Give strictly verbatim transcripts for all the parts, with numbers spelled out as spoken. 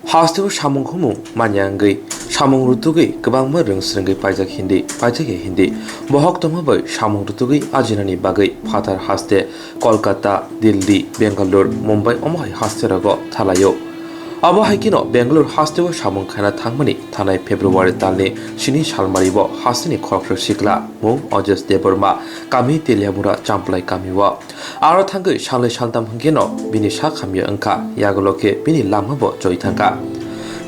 Hasteo samung humung manya wngwi, samung rutugwi kwbangma rwng swrwngwi paijak hindi, paijak ya hindi. Bohok tongma bai samung rutugwi ajinani bagwi phatar haste Kolkata, Delhi, Bangalore, Mumbai omo hai haste rogo thalaio. Abo hai kheno Bangalore hasteo samung khaina thangmani thanai February talni sini salmari bo hasteni khoroksa sikla mung Ojesh Debbarma kami Teliamura Champlai kamio. Aro thangwi salnwi saltham hwnkhe no bini sak hamya wngkha, yagulo khe bini lama bo choi thangkha.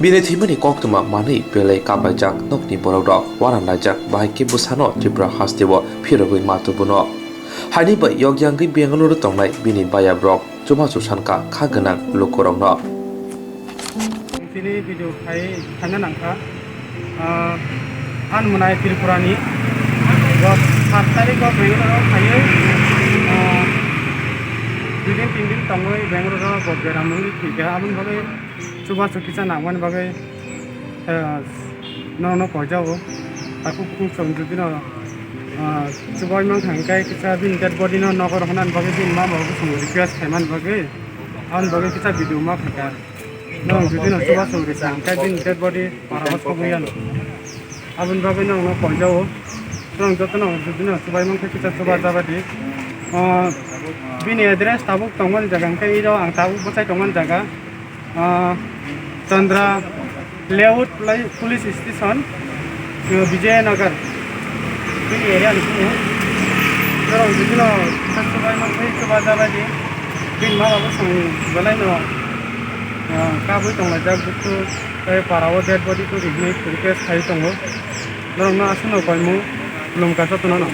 Bini thwimani koktwma manwi belai kaplaijak nokni borok rok waran laijak, bahai khe bwsano Tripura hasteo phirogwi ma tubuno. Haini bai yokya wngwi Bangalore tongnai bini bayabrok chubachu sankha kha gwnang lukurokno. Chini video khai khaina nangkha. Ah, ang mwnai Tripura ni. Bo sat tarikh o Bangalore o khaiwi, ah, dui din tin din tongwi Bangalore o bo beram wngwi thwikha. Aboni bagwi chubachu kisa nangmani bagwi, ah, norokno koijago. Takhuk khung chwng jodi no, ah, chubai mankha hwnkhe kisa bini dead body no nogo rohornani bagwi bini mama rok bwskango request khaimani bagwi. Aboni bagwi kisa video ma khaikha. Norok jodi no chubachu rikha hwnkhe bini dead body para o sogwi yano. Aboni bagwi norokno koijago. Norok jotono jodi no chubai mankhe kisa chuba jabadi. Ah, bini address tabuk tongmani jaga hwnkhe iro ang tabuk bwchai tongmani jaga. Ah, Chandra Layout Poli-, Police Station, uh, Vijayanagar. Bini area ni sini. Norok jodi no kisa chubai mankhe chuba jabadi. Bini mama bwskango belai no, ah, kabui tonglaijak, buktui tei para o dead body tubui hinwi request khai tongo. Norokno aswkno koimung khulumkha jotono no.